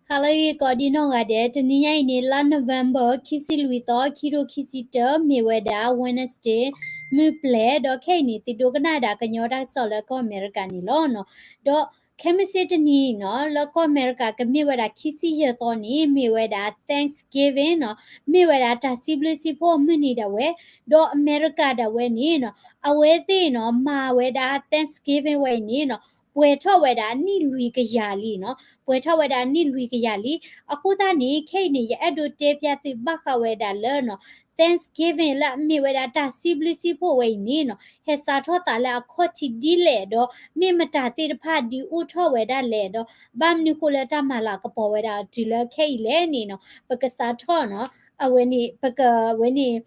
ဟါလၢအဂ့ၤကိးဒံနီၢ်ဂၤဒဲး, တနံၤညါအံၤန့ၣ် လါ November ခံဆံလွံၢ်သီ ခံထိခံဆံတၢ မ့ၢ်ဝဲဒၣ် Wednesday မုၢ်ပျဲၢ်, ဒီးခဲအံၤန့ၣ် သုဒိကနၣ်ဒၣ်ကညီတၢ်ကစီၣ်လၢကီၢ်အမဲရကၤန့ၣ်လီၤ. ဒီးခဲမုၢ်ဆ့ၣ်တနံၤနီၤ လၢကီၢ်အမဲရကၤကမ့ၢ်ဝဲဒၣ်ခံဆံယဲၢ်သီန့ၣ် မ့ၢ်ဝဲဒၣ် Thanksgiving နီၤ, မ့ၢ်ဝဲဒၣ်တၢ်စံးဘျုးစံးဖှိၣ်အမုၢ်နံၤဒၣ်ဝဲ, ဒီးအမဲရကၤဒၣ်ဝဲန့ၣ်နီၤ အဝဲသ့ၣ်နီၤ မၤဝဲဒၣ် Thanksgiving ဝဲအံၤန့ၣ်နီၤ ပှဲၤထီၣ်ဝဲဒၣ်နံၣ်လွံၢ်ကယၤလံနီၤ, ပှဲၤထီၣ်ဝဲဒၣ်နံၣ်လွံၢ်ကယၤလံ. အဃိသတးန့ၣ် ခဲအံၤန့ၣ် ယအဲၣ်ဒိးတဲပျးသုဘၣ်ဃးဝဲဒၣ်လၢနီၤ Thanksgiving လၢအမ့ၢ်ဝဲဒၣ်တၢ်စံးဘျုးစံးဖှိၣ်ဝဲအံၤန့ၣ်နီၤ ဟဲစးထီၣ်သးလၢအခီၣ်ထံးဒ်လဲၣ်ဒီး မ့ၢ်မတၤသ့ၣ်တဖၣ်ဒုးအိၣ်ထီၣ်ဝဲဒၣ်လဲၣ်ဒီး ဘၣ်မနုၤဃိလၢတၢ်မၤလၤကပီၤဝဲဒၣ်တုၤလၢခဲအံၤလဲၣ်န့ၣ်နီၤ ပကစးထီၣ်နီၤ အဝဲန့ၣ် ပကဝဲန့ၣ်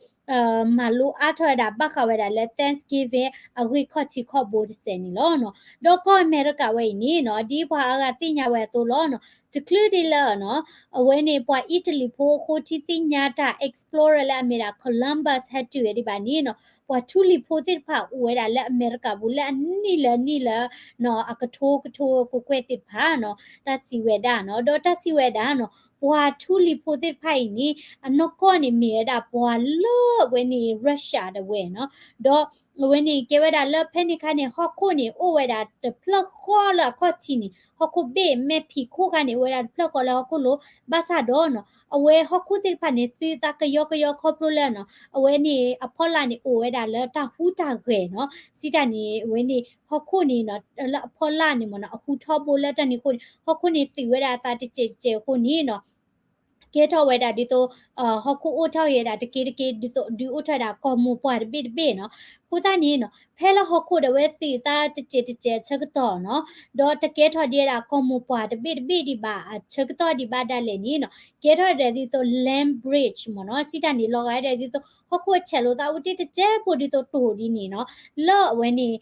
မၤလိအါထီၣ်ဝဲဒၣ်ဘၣ်ဃးဝဲဒၣ်လၢ Thanksgiving အဂ့ၢ်ခီၣ်ထံးခီၣ်ဘိတစဲးန့ၣ်လီၤ. ဒီးကီၢ်အမဲရကၤဝဲအံၤန့ၣ်နီၤ ဒ်ပှၤအါဂၤသ့ၣ်ညါဝဲအသိးလီၤနီၤ တချုးဒ်လၢနီၤ အဝဲန့ၣ် ပှၤအံၣ်တလံၤဖိအဃိထံသ့ၣ်ညါတၢ် explorer လၢအမ့ၢ်ဒၣ် Columbus ဟဲတုၤဝဲဒံးဘၣ်န့ၣ်နီၤ ပှၤထူလံၤဖိသ့ၣ်တဖၣ်အိၣ်ဝဲဒၣ်လၢအမဲရကၤပူၤလၢအနံၣ်လၢနံၣ်လၢနီၤ အကထိကထိကကွဲၢ်သ့ၣ်တဖၣ်နီၤ တၢ်စံးဝဲဒၣ်နီၤ ဒီးတၢ်စံးဝဲဒၣ်နီၤ ပှၤထူလံၤဖိသ့ၣ်တဖၣ်အံၤန့ၣ် အနီၢ်ကီၢ်န့ၣ်မ့ၢ်ဝဲဒၣ်ပှၤလၢအဝဲန့ၣ် Russia ဒၣ်ဝဲနီၤ ဒီးအဝဲန့ၣ်ကဲဝဲဒၣ်လၢဖဲန့ၣ်ခါန့ၣ် ဟီၣ်ခိၣ်န့ၣ် အိၣ်ဝဲဒၣ်တဖျၢၣ်ဃီလၢအခီၣ်ထံးန့ၣ် ဟီၣ်ခိၣ်ဘ့ၣ်မဲာ်ဖံးခိၣ်ခါန့ၣ် အိၣ်ဝဲဒၣ်တဖျၢၣ်ဃီလၢဟီၣ်ခိၣ်လိၤ ဘၣ်ဆၣ်ဒီးနီၤ အဝဲဟီၣ်ခိၣ်သ့ၣ်တဖၣ်န့ၣ် သုးသးကယီကယီခီဖျိလၢနီၤ အဝဲန့ၣ်အဖီလာ်န့ၣ် အိၣ်ဝဲဒၣ်လၢတၢ်ဟူးတၢ်ဂဲၤနီၤ စံးတၢ်န့ၣ် အဝဲန့ၣ် ဟီၣ်ခိၣ်န့ၣ်နီၤ လၢအဖီလာ်န့ၣ်မ့ၢ်နီၤ အဟူထီဘိလၢတၢ်န့ၣ်အဃိန့ၣ် ဟီၣ်ခိၣ်န့ၣ်သုးဝဲဒၣ်အသးတစဲးတစဲးအဃိန့ၣ်နီၤ ကဲထီၣ်ဝဲဒၣ်ဒ်သိး ဟီၣ်ခိၣ်အိၣ်ထီၣ်ဂ့ၤဝဲဒၣ်တက့တက့ ဒ်သိးဒုးအိၣ်ထီၣ်ဝဲဒၣ်ကီၢ်မိၢ်ပှၢ်တဘ့ၣ်တဘ့ၣ်နီၤ အဃိသတးန့ၣ်နီၤ ဖဲလၢဟီၣ်ခိၣ်ဒၣ်ဝဲသုးသးတစဲးတစဲးအဆၢကတီၢ်နီၤ ဒီးတကဲထီၣ်ဒံးဝဲဒၣ်ကီၢ်မိၢ်ပှၢ်တဘ့ၣ်တဘ့ၣ်ဒံးဘၣ်အဆၢကတီၢ်ဒံးဘၣ်ဒၣ်လဲာ်န့ၣ်နီၤ ကဲထီၣ်ဒၣ်ဒ်သိး land bridge မ့ၢ်နီၤ စံးတၢ်န့ၣ် လီၤဂာ်ဒၣ်ဒ်သိး ဟီၣ်ခိၣ်အဆဲးလိာ်သးအိၣ်တ့ၢ်တစဲးဖိဒ်သိးတိၤဒ်န့ၣ်နီၤ လၢအဝဲန့ၣ်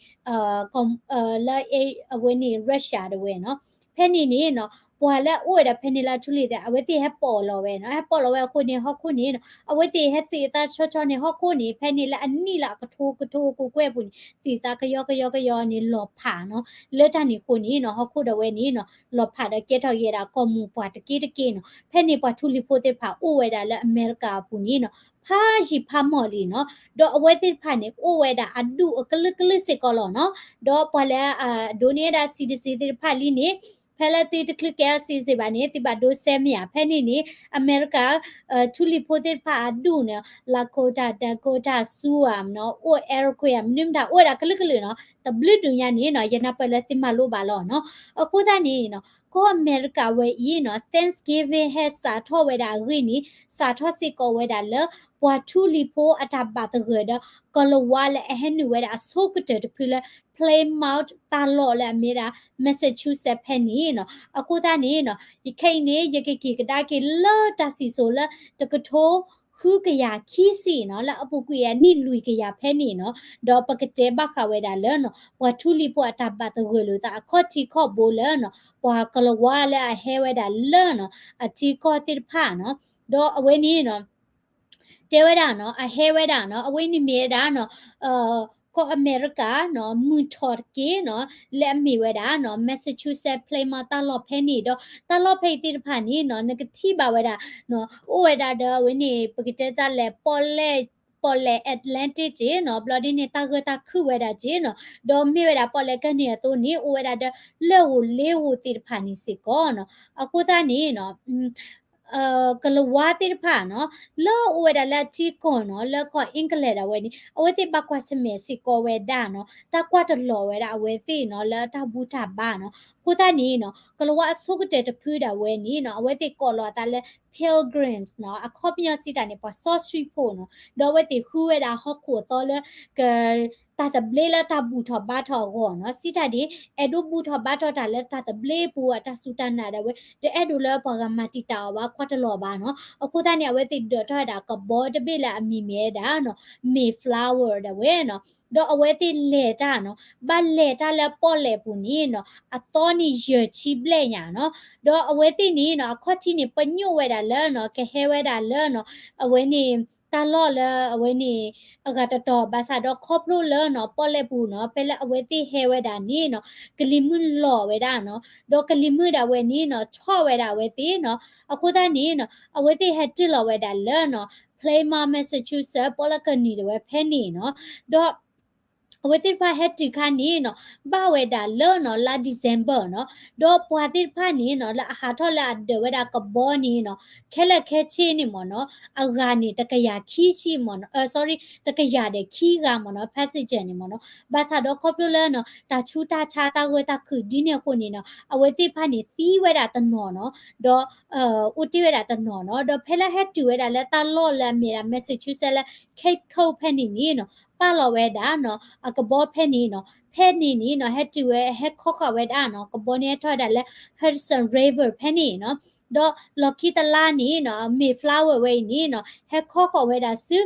လၢအဝဲန့ၣ် Russia ဒၣ်ဝဲနီၤ ဖဲန့ၣ်န့ၣ်နီၤ ပှၤလၢအအိၣ်ဝဲဒၣ်ဖဲန့ၣ်လၢအထူလံၤသ့ၣ် အဝဲသ့ၣ်ဟဲပိာ်လီၤဝဲနီၤ ဟဲပိာ်လီၤဝဲအဃိန့ၣ် ဟီၣ်ခိၣ်န့ၣ်နီၤ အဝဲသ့ၣ်ဟဲသုးအသးဆီဆီန့ၣ် ဟီၣ်ခိၣ်န့ၣ် ဖဲန့ၣ်လၢအနံၣ်လၢအကထိကထိကကွဲၢ်အပူၤန့ၣ် သုးသးကယီကယီကယီန့ၣ်လီၤဖးနီၤ လၢတၢ်န့ၣ်အဃိန့ၣ်နီၤ ဟီၣ်ခိၣ်ဒၣ်ဝဲန့ၣ်နီၤ လီၤဖးဒီးကဲထီၣ်က့ၤဝဲဒၣ်ကီၢ်မိၢ်ပှၢ်တက့တက့နီၤ ဖဲန့ၣ်ပှၤထူလံၤဖိသ့ၣ်တဖၣ်အိၣ်ဝဲဒၣ်လၢအမဲရကၤအပူၤန့ၣ်နီၤ ဖးယံာ်ဖးမီၢ်လံနီၤ ဒီးအဝဲသ့ၣ်တဖၣ်န့ၣ် အိၣ်ဝဲဒၣ်အဒူၣ်အကလုာ်ကလုာ်စ့ၢ်ကီးလီၤနီၤ ဒီးပှၤလၢအဒိးန့ၢ်ဝဲဒၣ် citizen သ့ၣ်တဖၣ်လံန့ၣ် ဖဲလၢသုတချုးကဲအီၤ citizen ဘၣ်န့ၣ် သုဘၣ်ဒိစဲမ့ၢ်ဧါ ဖဲန့ၣ်န့ၣ် အမဲရကၤ ထူလံၤဖိသ့ၣ်တဖၣ်အဒူၣ်န့ၣ် Lakota, Dakota, Sioux ဧါနီၤ အိၣ် Iroquois ဧါ မနုၤမတၤ အိၣ်ဝဲဒၣ်ကလုာ်ကလုာ်နီၤ တဘျုးဒုးညါန့ၣ်နီၤ ယနၢ်ပၢၢ်လၢသုမၤလိဘၣ်လီၤနီၤ အဃိသတးန့ၣ်နီၤ ကီၢ်အမဲရကၤဝဲအံၤနီၤ Thanksgiving ဟဲစးထီၣ်ဝဲဒၣ်အဂ့ၢ်န့ၣ် စးထီၣ်စ့ၢ်ကီးဝဲဒၣ်လၢ ပှၤထူလံၤဖိအတၢ်ဘၣ်သဂၢၢ်ဒီး ကလၤဝါလၢအဟဲနုာ်ဝဲဒၣ်အဆိကတၢၢ်တဖုလၢ Plymouth တၢ်လီၢ်လၢအမ့ၢ်ဒၣ် Massachusetts ဖဲန့ၣ်နီၤ အဃိသတးန့ၣ်နီၤ ယခဲအံၤန့ၣ် ယကက့ၤကဒါက့ၤလၢတၢ်စံၣ်စိၤလၢ တကထိဃုကယၤခံဆံနီၤ လၢအပူၤကွံာ်အနံၣ်လွံၢ်ကယၤဖဲန့ၣ်နီၤ ဒီးပကတဲဘၣ်ဃးဝဲဒၣ်လၢနီၤ ပှၤထူလံၤဖိအတၢ်ဘၣ်သဂၢၢ်လိာ်သးအခီၣ်ထံးခီၣ်ဘိလၢနီၤ ပှၤကလၤဝါလၢအဟဲဝဲဒၣ်လၢနီၤ အထံကီၢ်သ့ၣ်တဖၣ်နီၤ ဒီးအဝဲန့ၣ်နီၤ တဲဝဲဒၣ်နီၤ အဟဲဝဲဒၣ်နီၤ အဝဲန့ၣ်မ့ၢ်ဝဲဒၣ်နီၤ ကီၢ်အမဲရကၤနီၤ မုၢ်ထီၣ်တက့ၢ်နီၤ လၢအမ့ၢ်ဝဲဒၣ်နီၤ Massachusetts Plymouth တၢ်လီၢ်ဖဲန့ၣ်ဒီး တၢ်လီၢ်ဖဲအံၤသ့ၣ်တဖၣ်န့ၣ်နီၤ နကထံၣ်ဘၣ်ဝဲဒၣ်နီၤ အိၣ်ဝဲဒၣ်ဒီးအဝဲန့ၣ် ပကတဲတၢ်လဲၣ် ပီၣ်လဲၣ် ပီၣ်လဲၣ် Atlantic က့ၢ်နီၤ ဘျီဒ်န့ၣ် တၢ်ဂၢၢ်တၢ်ခုၣ်ဝဲဒၣ်က့ၢ်နီၤ ဒီးမ့ၢ်ဝဲဒၣ်ပီၣ်လဲၣ်ကၢၢ်န့ၣ်အသိးန့ၣ် အိၣ်ဝဲဒၣ်ဒီး လၢၢ်ဧိၤလ့ဧိၤသ့ၣ်တဖၣ်န့ၣ်စ့ၢ်ကီးနီၤ အဃိသတးန့ၣ်နီၤ ကလၤဝါသ့ၣ်တဖၣ်နီၤ လၢအအိၣ်ဝဲဒၣ်လၢအထံကီၢ်နီၤ လၢကီၢ် England ဒၣ်ဝဲန့ၣ် အဝဲသ့ၣ်ဘၣ်ကွၢ်ဆၢၣ်မဲာ်စ့ၢ်ကီးဝဲဒၣ်နီၤ တၢ်ကွၢ်တလီၤဝဲဒၣ်အဝဲသ့ၣ်နီၤ လၢတၢ်ဘူၣ်တၢ်ဘါနီၤ အဃိသတးန့ၣ်နီၤ ကလၤဝါအဆိကတၢၢ်တဖုဒၣ်ဝဲန့ၣ်နီၤ အဝဲသ့ၣ်ကိးလီၤအသးလၢ pilgrims နီၤ အခီပညီစံးတၢ်န့ၣ် ပှၤစီဆှံဖိနီၤ ဒီးအဝဲသ့ၣ်ဃုဝဲဒၣ်ဟီၣ်ခိၣ်အသီလၢ က တၢ်သဘျ့လၢတၢ်ဘူၣ်ထီၣ်ဘါထီၣ်အဂီၢ်နီၤ စံးတၢ်န့ၣ် အဲၣ်ဒိးဘူၣ်ထီၣ်ဘါထီၣ်တၢ်လၢတၢ်သဘျ့ပူၤအတၢ်စူၢ်တၢ်နာ်ဒၣ်ဝဲ တအဲၣ်ဒိးလၢပှၤဂၤမၤတံာ်တာ်အီၤဘၣ် ကွၢ်တလီၤဘၣ်နီၤ အဃိသတးန့ၣ် အဝဲသ့ၣ်ဒၢးထီၣ်ဝဲဒၣ်ကဘီတဘ့ၣ်လၢအမံၤမ့ၢ်ဝဲဒၣ်နီၤ Mayflower ဒၣ်ဝဲနီၤ ဒီးအဝဲသ့ၣ်လဲၤတၢ်နီၤ ဘၣ်လဲၤတၢ်လၢပီၣ်လဲၣ်ပူၤန့ၣ်နီၤ အသီန့ၣ်ယဲၢ်ဆံဘျဲၣ်ညါနီၤ ဒီးအဝဲသ့ၣ်န့ၣ်နီၤ အခီၣ်ထံးန့ၣ် ပညိၣ်ဝဲဒၣ်လၢနီၤ ကဟဲဝဲဒၣ်လၢနီၤ အဝဲန့ၣ် တၢ်လီၢ်လၢအဝဲန့ၣ် အဂၤတတီၤ ဘၣ်ဆၣ်ဒီးခီဖျိလၢနီၤ ပီၣ်လဲၣ်ပူၤနီၤ ဖဲလၢအဝဲသ့ၣ်ဟဲဝဲဒၣ်န့ၣ်နီၤ ကလံၤမုၢ်လီၤဝဲဒၣ်နီၤ, ဒီးကလံၤမုၢ်ဒၣ်ဝဲန့ၣ်နီၤ ဆီၣ်ဝဲဒၣ်အဝဲသ့ၣ်နီၤ, အဃိသတးန့ၣ်နီၤ အဝဲသ့ၣ်ဟဲတုၤလီၤဝဲဒၣ်လၢနီၤ Plymouth Massachusetts ပီၣ်လဲၣ်ကနံၤဒၣ်ဝဲဖဲန့ၣ်နီၤ, ဒီး အဝဲသ့ၣ်တဖၣ်ဟဲတုၤခါန့ၣ်နီၤ ဘၣ်ဝဲဒၣ်လၢနီၤ လါ December နီၤ, ဒီးပှၤသ့ၣ်တဖၣ်န့ၣ်နီၤ လၢအဟးထီၣ်လၢအဒၢးဝဲဒၣ်ကဘီန့ၣ်နီၤ ခဲလၢာ်ခဲဆ့န့ၣ်မ့ၢ်နီၤ အဂၤန့ၣ် တကယၤခံဆံမ့ၢ်နီၤ, အ sorry တကယၤဒီးခံဂၤမ့ၢ်နီၤ passenger န့ၣ်မ့ၢ်နီၤ, ဘၣ်ဆၣ်ဒီးခီဖျိလၢနီၤ တၢ်ဆူးတၢ်ဆါ တၢ်ဂၢၢ်တၢ်ခုၣ်ဒ်န့ၣ်အဃိန့ၣ်နီၤ အဝဲသ့ၣ်တဖၣ်န့ၣ် သံဝဲဒၣ်တနီၤနီၤ, ဒီး အိၣ်တ့ၢ်ဝဲဒၣ်တနီၤနီၤ, ဒီးဖဲလၢဟဲတုၤဝဲဒၣ်လၢတၢ်လီၢ်လၢအမ့ၢ်ဒၣ် Massachusetts လၢ Cape Cod ဖဲန့ၣ်န့ၣ်နီၤ ပာ်လီၤဝဲဒၣ်နီၤ အကဘီဖဲန့ၣ်နီၤ, ဖဲန့ၣ်န့ၣ်နီၤ ဟဲတုၤဝဲ ဟဲခီဃီၤဝဲဒၣ်နီၤ ကဘီန့ၣ်ဟဲထီၣ်ဝဲဒၣ်လၢ Hudson River ဖဲန့ၣ်နီၤ, ဒီးလီၢ်ခံတလါန့ၣ်နီၤ Mayflower ဝဲအံၤန့ၣ်နီၤ ဟဲခီဃီၤဝဲဒၣ်ဆူ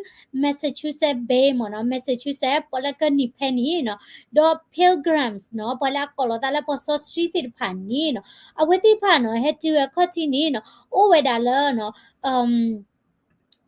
Massachusetts Bay မ့ၢ်နီၤ Massachusetts ပီၣ်လဲၣ်ကနံၤဖဲန့ၣ်နီၤ, ဒီး Pilgrims နီၤ ပှၤလၢအကိးလီၤသးလၢပှၤစီဆှံသ့ၣ်တဖၣ်န့ၣ်နီၤ အဝဲသ့ၣ်တဖၣ်နီၤ ဟဲတုၤဝဲခီၣ်ထံးန့ၣ်နီၤ အိၣ်ဝဲဒၣ်လၢနီၤ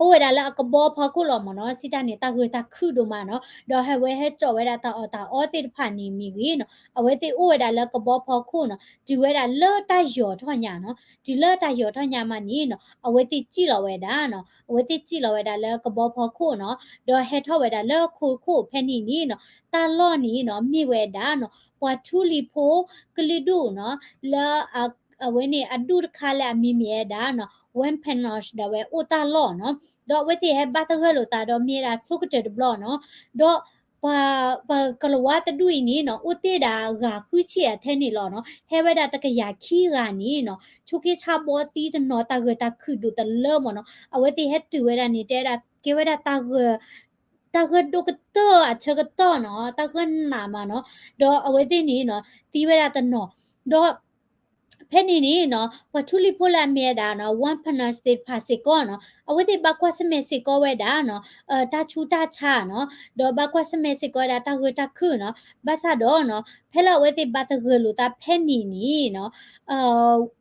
အိၣ်ဝဲဒၣ်လၢအကဘီဖီခိၣ်လီၤမ့ၢ်နီၤ, စံးတၢ်န့ၣ် တၢ်ဂၢၢ်တၢ်ခုၣ်ဒိၣ်မးနီၤ, ဒီးဟဲဝဲဟဲစိာ်ဝဲဒၣ်တၢ်အီၣ်တၢ်အီသ့ၣ်တဖၣ်န့ၣ်မ့ၢ်ဂ့ၤနီၤ, အဝဲသ့ၣ်အိၣ်ဝဲဒၣ်လၢကဘီဖီခိၣ်နီၤ, တုၤဝဲဒၣ်လၢတၢ်ယီၤထီၣ်ညါနီၤ, တုၤလၢတၢ်ယီၤထီၣ်ညါမးန့ၣ်နီၤ အဝဲသ့ၣ်စံၣ်လီၤဝဲဒၣ်နီၤ, အဝဲသ့ၣ်စံၣ်လီၤဝဲဒၣ်လၢကဘီဖီခိၣ်နီၤ, ဒီးဟဲထီၣ်ဝဲဒၣ်လၢခိခိၣ်ဖဲန့ၣ်န့ၣ်နီၤ, တၢ်လီၢ်န့ၣ်နီၤ မ့ၢ်ဝဲဒၣ်နီၤ ပှၤထူလံၤဖိကလုာ်ဒူၣ်နီၤ, လၢ အဝဲန့ၣ်အဒူၣ်တခါလၢအမံၤမ့ၢ်ဝဲဒၣ်နီၤ Wampanoag ဒၣ်ဝဲအိၣ်တၢ်လီၢ်နီၤ, ဒီးအဝဲသ့ၣ်ဟဲဘၣ်သဂၢၢ်လိာ်သးဒီးမ့ၢ်ဝဲဒၣ်ဆိကတၢၢ်တဘျီနီၤ, ဒီး ပှၤ ပှၤကလၤဝါတဒူၣ်အံၤန့ၣ်နီၤ အိၣ်တ့ၢ်ဒၣ်ဂၤဃုဆံအထဲန့ၣ်လီၤနီၤ, ဟဲဝဲဒၣ်တကယၤခံဂၤန့ၣ်နီၤ, ဆိက့ဆါဘီသံတနီၤ တၢ်ဂၢၢ်တၢ်ခုၣ်ဒိၣ်တလၢမ့ၢ်နီၤ, အဝဲသ့ၣ်ဟဲတုၤဝဲဒၣ်န့ၣ် တဲဝဲဒၣ် ကဲဝဲဒၣ်တၢ်ဂၢၢ် တၢ်ဂၢၢ်ဒိၣ်ကတၢၢ်အဆၢကတီၢ်နီၤ, တၢ်ဂၢၢ်နးမးနီၤ, ဒီးအဝဲသ့ၣ်န့ၣ်နီၤ သံဝဲဒၣ်တနီၤ, ဒီး ဖဲန့ၣ်န့ၣ်နီၤ ပှၤထူလံၤဖိလၢအမ့ၢ်ဝဲဒၣ်နီၤ Wampanoag သ့ၣ်တဖၣ်စ့ၢ်ကီးနီၤ အဝဲသ့ၣ်ဘၣ်ကွၢ်ဆၢၣ်မဲာ်စ့ၢ်ကီးဝဲဒၣ်နီၤ တၢ်ဆူးတၢ်ဆါနီၤ, ဒီးဘၣ်ကွၢ်ဆၢၣ်မဲာ်စ့ၢ်ကီးဝဲဒၣ်တၢ်ဂၢၢ်တၢ်ခုၣ်နီၤ, ဘၣ်ဆၣ်ဒီးနီၤ ဖဲလၢအဝဲသ့ၣ်ဘၣ်သဂၢၢ်လိာ်သးဖဲန့ၣ်န့ၣ်နီၤ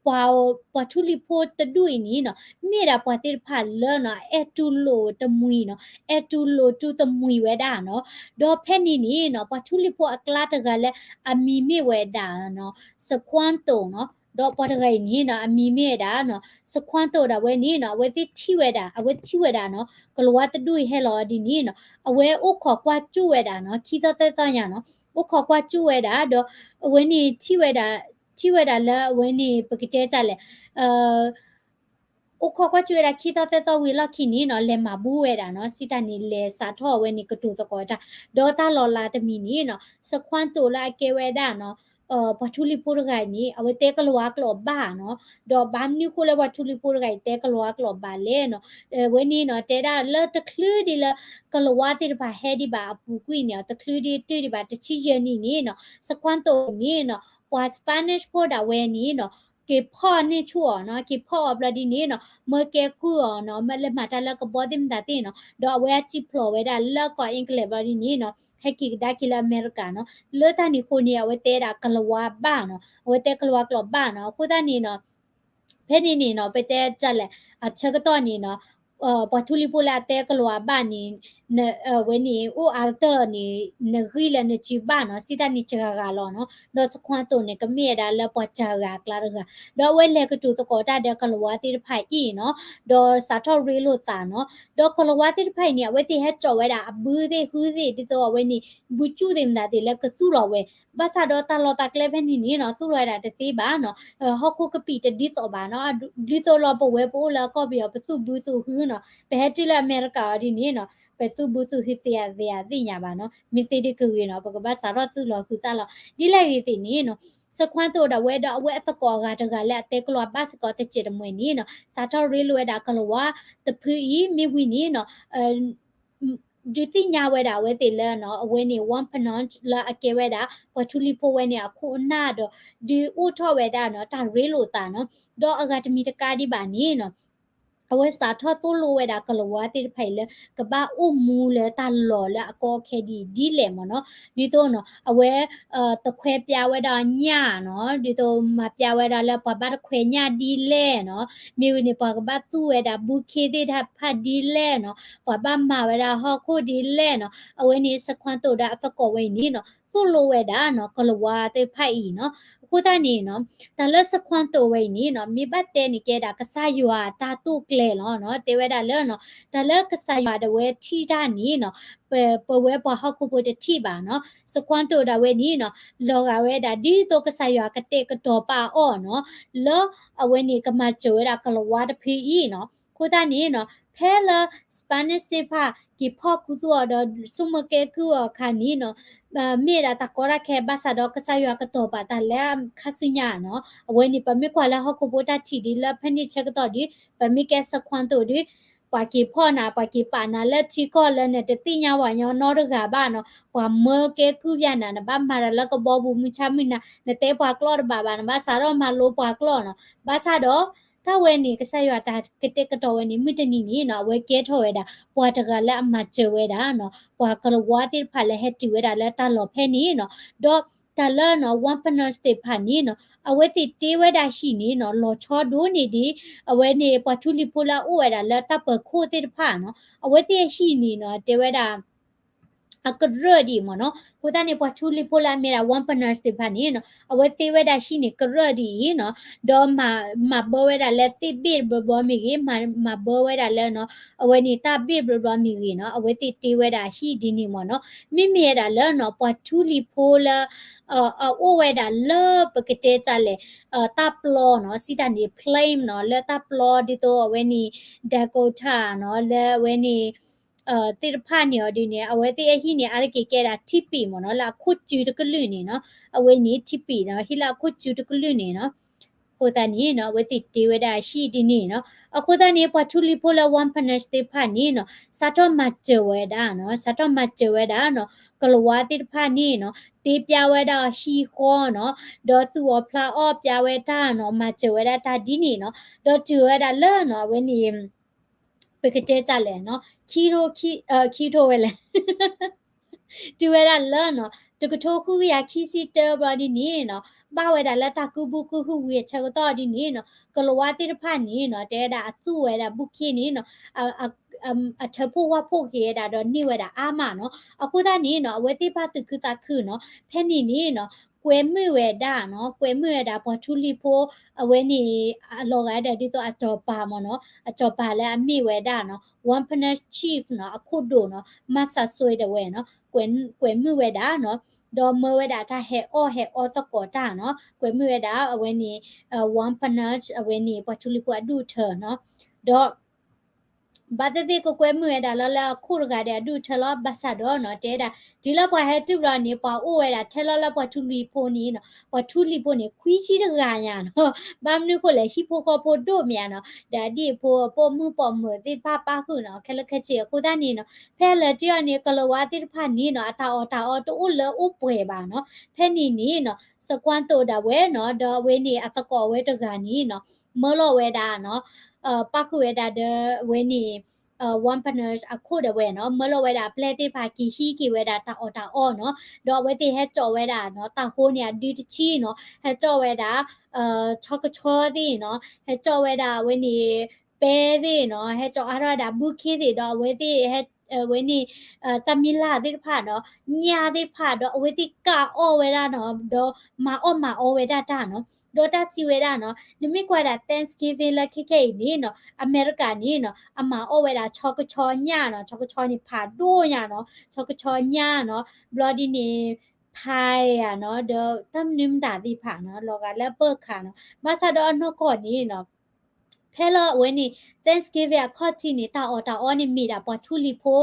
ပှၤ ပှၤထူလံၤဖိတဒူၣ်အံၤန့ၣ်နီၤ မ့ၢ်ဒၣ်ပှၤသ့ၣ်တဖၣ်လၢနီၤ အဲၣ်တူၢ်လိာ်တမှံၤနီၤ, အဲၣ်တူၢ်လိာ်တူၢ်တမှံၤဝဲဒၣ်နီၤ, ဒီးဖဲန့ၣ်န့ၣ်နီၤ ပှၤထူလံၤဖိအကျါတဂၤလၢအမံၤမ့ၢ်ဝဲဒၣ်နီၤ Sequanto နီၤ, ဒီးပှၤတဂၤအံၤန့ၣ်နီၤ အမံၤမ့ၢ်ဝဲဒၣ်နီၤ Sequanto ဒၣ်ဝဲန့ၣ်နီၤ အဝဲသ့ၣ်ထံၣ်ဝဲဒၣ် အဝဲထံၣ်ဝဲဒၣ်နီၤ ကလၤဝါတဒူၣ်အံၤဟဲလီၤဒ်န့ၣ်နီၤ အဝဲအိၣ်ခိးကွၢ်စူၣ်ဝဲဒၣ်နီၤ ခံသီသၢသီညါနီၤ, အိၣ်ခိးကွၢ်စူၣ်ဝဲဒၣ် ဒီးအဝဲန့ၣ်ထံၣ်ဝဲဒၣ် ထံၣ်ဝဲဒၣ်လၢအဝဲန့ၣ် ပကတဲတၢ်လဲၣ် အိၣ်ခိးကွၢ်စူၣ်ဝဲဒၣ်ခံသီသၢသီဝံၤအလီၢ်ခံန့ၣ်နီၤ လဲၤမၤဘူဝဲဒၣ်နီၤ စံးတၢ်န့ၣ် လဲၤစးထီၣ်အဝဲန့ၣ်ကတိၤသကိးတၢ်, ဒီးတၢ်လီၤလးတမံၤန့ၣ်နီၤ Sequanto လၢအကဲဝဲဒၣ်နီၤ ပှၤထူလံၤဖိတဂၤအံၤန့ၣ် အဝဲတဲကလၤဝါကျိာ်ဘၣ်နီၤ, ဒီးဘၣ်မနုၤဃိလၢပှၤထူလံၤဖိတဂၤအံၤတဲကလၤဝါကျိာ်ဘၣ်လဲၣ်နီၤ, အဝဲန့ၣ်နီၤ တဲဒၣ်လၢတချုးဒံးလၢ ကလၤဝါသ့ၣ်တဖၣ်ဟဲဒံးဘၣ်အပူၤကွံာ်န့ၣ် တချုးဒံးတုၤဒံးဘၣ် တဆံယဲၢ်နံၣ်န့ၣ်နီၤ Sequanto န့ၣ်နီၤ ပှၤ Spanish ဖိဒၣ်ဝဲန့ၣ်နီၤ က့ၤဖီၣ်န့ၢ်ဆူၣ်အီၤနီၤ, က့ၤဖီၣ်အီၤဘျီဒ်န့ၣ်နီၤ မၢကဲကုၢ်အီၤနီၤ, မၢလဲၤမၤတၢ်လၢကဘီသ့ၣ်မတၤသ့ၣ်နီၤ, ဒီးအဝဲအစံၣ်ဖျိးဝဲဒၣ်လၢကီၢ်အ့ကလံးဘျီဒ်န့ၣ်နီၤ ဟဲက့ၤကဒါက့ၤလၢအမဲရကၤနီၤ, လၢတၢ်န့ၣ်အဃိန့ၣ် အဝဲတဲဒၣ်ကလၤဝါဘၣ်နီၤ, အဝဲတဲကလၤဝါကျိာ်ဘၣ်နီၤ, အဃိသတးန့ၣ်နီၤ ဖဲန့ၣ်န့ၣ်နီၤ ပတဲတၢ်လဲၣ် အဆၢကတီၢ်န့ၣ်နီၤ ပှၤထူလံၤဖိလၢအတဲကလၤဝါဘၣ်န့ၣ် ဝဲန့ၣ် အိၣ်အါကတၢၢ်န့ၣ် နဂံၢ်လၢနစုဘၣ်နီၤ, စံးတၢ်န့ၣ်စှၤဂၤလီၤနီၤ, ဒီး Sequanto န့ၣ် ကမ့ၢ်ဝဲဒၣ်လၢပှၤစှၤဂၤအကျါတဂၤ, ဒီးအဝဲလဲၤကတိၤသကိးတၢ်ဒီးကလၤဝါသ့ၣ်တဖၣ်အံၤနီၤ, ဒီးစးထီၣ်ရ့လိာ်သးနီၤ, ဒီးကလၤဝါသ့ၣ်တဖၣ်အံၤန့ၣ် အဝဲသ့ၣ်ဟဲစိာ်ဝဲဒၣ်အဘုသ့ၣ်ဟုသ့ၣ် ဒ်သိးအဝဲန့ၣ် ဘုကၠူၣ်သ့ၣ်မတၤသ့ၣ်လၢကသူၣ်လီၤဝဲ, ဘၣ်ဆၣ်ဒီးတၢ်လီၢ်တၢ်ကျဲဖဲန့ၣ်န့ၣ်နီၤ သူၣ်လီၤဝဲဒၣ်တသ့ဘၣ်နီၤ, ဟီၣ်ခိၣ်ကပံာ်တဒ်သိးဘၣ်နီၤ, ဒ်သိးလီၤပဝဲပအိၣ်လၢကီၢ်ပယီၤ ပသူၣ်ဘုသူၣ်ဟုနီၤ, ပဟဲတုၤလၢအမဲရကၤအီၤဒ်န့ၣ်နီၤ ပသူၣ်ဘုသူၣ်ဟုသ့ဧါသ့ဧါသ့ၣ်ညါဘၣ်နီၤ, မ့ၢ်သ့ဒ်ကဂ့ၤနီၤ ပကဘၣ်စးထီၣ်သူၣ်လီၤဟုသၣ်လီၤ, ဒ်လဲၣ်ဂ့ၤသ့ၣ်န့ၣ်နီၤ Sequanto ဒၣ်ဝဲဒီးအဝဲအသကိးအဂၤတဂၤလၢအတဲကလၤဝါဘၣ်စ့ၢ်ကီးတစဲးတမှဲၤန့ၣ်နီၤ စးထီၣ်ရ့လိာ်ဝဲဒၣ်ကလၤဝါတဖုအံၤ မ့ၢ်ဝံၤန့ၣ်နီၤ ဒုးသ့ၣ်ညါဝဲဒၣ်အဝဲသ့ၣ်လၢနီၤ အဝဲန့ၣ် Wampanoag လၢအကဲဝဲဒၣ် ပှၤထူလံၤဖိဝဲန့ၣ် အခိၣ်အနၢ်ဒီး ဒုးအိၣ်ထီၣ်ဝဲဒၣ်နီၤ တၢ်ရ့လိာ်သးနီၤ, ဒီးအဂၤတမံၤတကးဒံးဘၣ်န့ၣ်နီၤ အဝဲစးထီၣ်သိၣ်လိဝဲဒၣ်ကလၤဝါသ့ၣ်တဖၣ်အံၤလၢ ကဘၣ်အိၣ်မူလၢတၢ်လီၢ်လၢအကီအခဲဒ်အံၤဒ်လဲၣ်မ့ၢ်နီၤ. ဒ်သိးနီၤ အဝဲ တခွဲးပြဝဲဒၣ်ညၣ်နီၤ, ဒ်သိးမၤပြဝဲဒၣ်လၢပှၤဘၣ်တခွဲးညၣ်ဒ်လဲၣ်နီၤ, မ့ၢ်ဝံၤန့ၣ် ပှၤကဘၣ်သူဝဲဒၣ်ဘုခ့သ့ၣ်တဖၣ်ဒ်လဲၣ်နီၤ, ပှၤဘၣ်မၤဝဲဒၣ်ဟီၣ်ခိၣ်ဒ်လဲၣ်နီၤ, အဝဲန့ၣ် စခွါတိာ်ဒီးအသကိးဝဲအံၤန့ၣ်နီၤ သိၣ်လိဝဲဒၣ်နီၤ ကလၤဝါသ့ၣ်တဖၣ်အံၤနီၤ. အဃိသတးန့ၣ်နီၤ တၢ်လၢစခွါတိာ်ဝဲအံၤန့ၣ်နီၤ မ့ၢ်ဘၣ်တဲန့ၣ်ကဲဒၣ်ကစၢ်ယွၤအတၢ်တိာ်ကျဲၤလီၤနီၤ. တဲဝဲဒၣ်လၢနီၤ တၢ်လၢကစၢ်ယွၤဒၣ်ဝဲထံၣ်တၢ်န့ၣ်နီၤ ပ ပဝဲပှၤဟီၣ်ခိၣ်ဖိတထံၣ်ဘၣ်နီၤ. စခွါတိာ်ဒၣ်ဝဲန့ၣ်နီၤ လီၤဂာ်ဝဲဒၣ်ဒ်သိးကစၢ်ယွၤကတဲာ်ကတီၤပာ်အီၤနီၤ လၢအဝဲန့ၣ်ကမၤစၢၤဝဲဒၣ်ကလၤဝါတဖုအံၤနီၤ. အဃိသတးန့ၣ်နီၤ ဖဲလၢ Spanish သ့ၣ်တဖၣ် က့ၤဖီၣ်ခူသူၣ်အီၤဒီး ဆိကမိၣ်ကဲကုၢ်အီၤအခါန့ၣ်နီၤ မ့ၢ်ဒၣ်တၢ်ကီတၢ်ခဲဘၣ်ဆၣ်ဒီး ကစၢ်ယွၤကတီၤပာ်တၢ်လၢခါဆူညါနီၤ. အဝဲန့ၣ် ပမ့ၢ်ကွၢ်လၢဟီၣ်ခိၣ်ဖိတၢ်ထံၣ်ဒ်လၢဖဲန့ၣ်ဆၢကတီၢ်ဒီး ပမ့ၢ်ကဲစခွါတိာ်ဒီး ပှၤက့ၤဖီၣ်နၤ ပှၤက့ၤပာ်နၤလၢထံကီၢ်လၢနတသ့ၣ်ညါပှၤညီနီတဂၤဘၣ်နီၤ. ပှၤမၢကဲကုၢ်ပျၢ်နၤ နဘၣ်မၤတၢ်လၢကဘီပူၤမုၢ်ဆါမုၢ်နၤ နတဲပှၤကျိာ်တဘၣ်ဘၣ် နဘၣ်စးထီၣ်မၤလိပှၤကျိာ်နီၤ. ဘၣ်ဆၣ်ဒီး တၢ်ဝဲန့ၣ် ကစၢ်ယွၤတၢ်ကတဲာ်ကတီၤဝဲန့ၣ် မုၢ်တနံၤန့ၣ်နီၤ အဝဲကဲထီၣ်ဝဲဒၣ် ပှၤတဂၤလၢအမၤစၢၤဝဲဒၣ်နီၤ ပှၤကလၤဝါသ့ၣ်တဖၣ်လၢဟဲတုၤဝဲဒၣ်လၢတၢ်လီၢ်ဖဲန့ၣ်နီၤ. ဒီးတၢ်လၢနီၤ Wampanoag သ့ၣ်တဖၣ်န့ၣ်နီၤ အဝဲသ့ၣ်တ့ဝဲဒၣ်ဟံၣ်န့ၣ်နီၤ လီၤဆီဒိၣ်န့ၢ်ဒံး အဝဲန့ၣ် ပှၤထူလံၤဖိလၢအအိၣ်ဝဲဒၣ်လၢတၢ်ပၢၤခိၣ်သ့ၣ်တဖၣ်နီၤ အဝဲသ့ၣ်အဟံၣ်န့ၣ်နီၤ တဲဝဲဒၣ် အကရၢၢ်ဒံးမ့ၢ်နီၤ. အဃိသတးန့ၣ် ပှၤထူလံၤဖိလၢအမ့ၢ်ဒၣ် Wampanoag သ့ၣ်တဖၣ်န့ၣ်နီၤ အဝဲသ့ဝဲဒၣ်ဟံၣ်န့ၣ်ကရၢၢ်ဒံးအံၤနီၤ ဒီးမၤ မၤဘၢဝဲဒၣ်လၢသ့ၣ်ဘ့ၣ်တဘျီဘျီမ့ၢ်ဂ့ၤ မၤ မၤဘၢဝဲဒၣ်လၢနီၤ အဝဲန့ၣ်တၢ်ဘ့ၣ်တဘျီဘျီမ့ၢ်ဂ့ၤနီၤ အဝဲသ့ၣ်တ့ဝဲဒၣ်ဟံၣ်ဒ်န့ၣ်မ့ၢ်နီၤ. မ့မ့ၢ်ဝဲဒၣ်လၢနီၤ ပှၤထူလံၤဖိလၢ အအိၣ်ဝဲဒၣ်လၢပကတဲတၢ်လဲၣ် တၢ်ပျီနီၤ စံးတၢ်န့ၣ် plane နီၤ လၢတၢ်ပျီဒ်သိးအဝဲန့ၣ် Dakota နီၤ လၢအဝဲန့ၣ် သ့ၣ်တဖၣ်န့ၣ်အီၤဒ်န့ၣ် အဝဲသ့ၣ်အဟံၣ်န့ၣ် အါတက့ၢ်ကဲဒၣ်ထံပံးမ့ၢ်နီၤ လၢအခိၣ်စုတကလုာ်န့ၣ်နီၤ အဝဲန့ၣ်ထံပံးနီၤ ဟံၣ်လၢအခိၣ်စုတကလုာ်န့ၣ်နီၤ. အဃိသတးန့ၣ်နီၤ အဝဲသ့ၣ်တ့ဝဲဒၣ်ဟံၣ်ဒ်န့ၣ်နီၤ. အဃိသတးန့ၣ် ပှၤထူလံၤဖိလၢ Wampanoag သ့ၣ်တဖၣ်န့ၣ်နီၤ စးထီၣ်မၤစၢၤဝဲဒၣ်နီၤ စးထီၣ်မၤစၢၤဝဲဒၣ်နီၤ ကလၤဝါသ့ၣ်တဖၣ်န့ၣ်နီၤ တ့ပျါဝဲဒၣ်ဟံၣ်ဃီနီၤ ဒီးသူၣ်အီၣ်ဖျးအီၣ်ပျါဝဲတၢ်နီၤ မၤစၢၤဝဲဒၣ်တၢ်ဒ်န့ၣ်နီၤ. ဒီးတုၤဝဲဒၣ်လၢနီၤ အဝဲန့ၣ် ပကတဲတၢ်လဲၣ်နီၤ ခံထိ ခံ ခံထိဝဲလဲၣ် တုၤဝဲဒၣ်လၢနီၤ တကထိဃုကယၤခံဆံတၢဘျီဒ်န့ၣ်နီၤ ဘၣ်ဝဲဒၣ်လၢတၢ်ကုဘုကုဟုဝံၤအဆၢကတီၢ်ဒ်န့ၣ်နီၤ ကလၤဝါသ့ၣ်တဖၣ်န့ၣ်နီၤ တဲဝဲဒၣ်အသူဝဲဒၣ်ဘုခ့န့ၣ်နီၤ အထၢဖှိၣ်ဝၣ်ဖှိၣ်က့ၤဝဲဒၣ်ဒီးန့ၢ်ဝဲဒၣ်အါမးနီၤ. အဃိသတးန့ၣ်နီၤ အဝဲသ့ၣ်ဘၣ်သူၣ်ခုသးခုနီၤ ဖဲန့ၣ်န့ၣ်နီၤ ကွဲမုာ်ဝဲဒၣ်နီၤ ကွဲမုာ်ဝဲဒၣ်ပှၤထူလံၤဖိ အဝဲန့ၣ် အလီၤဂာ်ဒၣ်ဒ်သိးအစီၤပၤမ့ၢ်နီၤ အစီၤပၤလၢအမ့ၢ်ဝဲဒၣ်နီၤ Wampanoag chief နီၤ အခိၣ်ဒိၣ်နီၤ Massasoit ဒၣ်ဝဲနီၤ ကွဲမုာ်ဝဲဒၣ်နီၤ ဒီးမၢဝဲဒၣ်တၢ်ဟဲအီၣ်ဟဲအီသကိးတၢ်နီၤ ကွဲမုာ်ဝဲဒၣ်အဝဲန့ၣ် Wampanoag အဝဲန့ၣ် ပှၤထူလံၤဖိအဒူၣ်အထၢနီၤ ဒီး ဘၣ်သ့ၣ်သ့ၣ်ကကွဲမုာ်ဝဲဒၣ်လၢ လၢအခိၣ်တဂၤဒီးအဒူၣ်အထၢလီၤ ဘၣ်ဆၣ်ဒီးနီၤ တဲဒၣ် တုၤလၢပှၤဟဲတုၤဘျီန့ၣ် ပှၤအိၣ်ဝဲဒၣ်ထဲလီၤလၢပှၤထူလံၤဖိန့ၣ်နီၤ ပှၤထူလံၤဖိန့ၣ် ခွံဆံတဂၤညါနီၤ ဘၣ်မနုၤဃိလဲၣ် ဟံၣ်ဖိဃီဖိဒိၣ်မးနီၤ ဒီးအဒံၣ်အဖိအပိာ်မုၣ်ပိာ်မၢၤသ့ၣ်တဖၣ်ပၣ်ဃုာ်နီၤ ခဲလၢာ်ခဲဆ့အဃိသတးန့ၣ်နီၤ ဖဲလၢတံၢ်အီၤန့ၣ် ကလၤဝါသ့ၣ်တဖၣ်န့ၣ်နီၤ အတၢ်အီၣ်တၢ်အီတအိၣ်လၢအိၣ်ပှဲၤဘၣ်နီၤ ဖဲန့ၣ်န့ၣ်နီၤ စကွါတိာ်ဒၣ်ဝဲနီၤ ဒီးအဝဲန့ၣ်အသကိးအဝဲတဂၤန့ၣ်နီၤ မၢလီၤဝဲဒၣ်နီၤ ပၣ်ဃုာ်ဝဲဒၣ်ဒီးအဝဲန့ၣ် Wampanoag အခိၣ်ဒၣ်ဝဲနီၤ မၢလီၤဝဲဒၣ်အပျဲၢ်သ့ၣ်တဖၣ်က့ၤဟံးက့ၤဝဲဒၣ်တၢ်အီၣ်တၢ်အီနီၤ ဒီးအဝဲသ့ၣ်ဟဲကၠီၣ်ဝဲဒၣ်နီၤ တၢ်ဟိန့ၣ်အဒုတဆံနီၤ ဟဲကၠီၣ်ဝဲဒၣ် ဆီကဆီသ့ၣ်နီၤ ဟဲကၠီၣ်ဝဲဒၣ်အဝဲန့ၣ် ပဲသ့ၣ်နီၤ ဟဲကၠီၣ်အါထီၣ်ဝဲဒၣ် ဘုခ့သ့ၣ်ဒီးအဝဲသ့ၣ်ဟဲ အဝဲန့ၣ် တၢ်မံၤလၢ်သ့ၣ်တဖၣ်ဒီး ညၣ်သ့ၣ်တဖၣ်ဒီး အဝဲသ့ၣ်ကၢ်အီၣ်ဝဲဒၣ်နီၤ ဒီးမၤအီၣ်မၤအီဝဲဒၣ်တၢ်နီၤ ဒီးတၢ်စံးဝဲဒၣ်နီၤ နမ့ၢ်ကွၢ်ဒၣ် Thanksgiving လၢခဲခဲအံၤန့ၣ်နီၤ အမဲရကၤန့ၣ်နီၤ အမၤအီၣ်ဝဲဒၣ်ဆီကဆီညၣ်နီၤ ဆီကဆီန့ၣ်ဖးဒိၣ်ညါနီၤ ဆီကဆီညၣ်နီၤ ဘျီဒ်န့ၣ် ဖဲယၤနီၤ ဒီးတၢ်မနုၤမတၤသ့ၣ်တဖၣ်နီၤ လီၤဂာ်လၢအပၢၢ်ခးနီၤ ဘၣ်ဆၣ်ဒီးအနီၢ်ကီၢ်န့ၣ်နီၤ ဖဲလၢအဝဲန့ၣ် Thanksgiving အခီၣ်ထံးန့ၣ် တၢ်အီၣ်တၢ်အီန့ၣ်မ့ၢ်ဒၣ်ပှၤထူလံၤဖ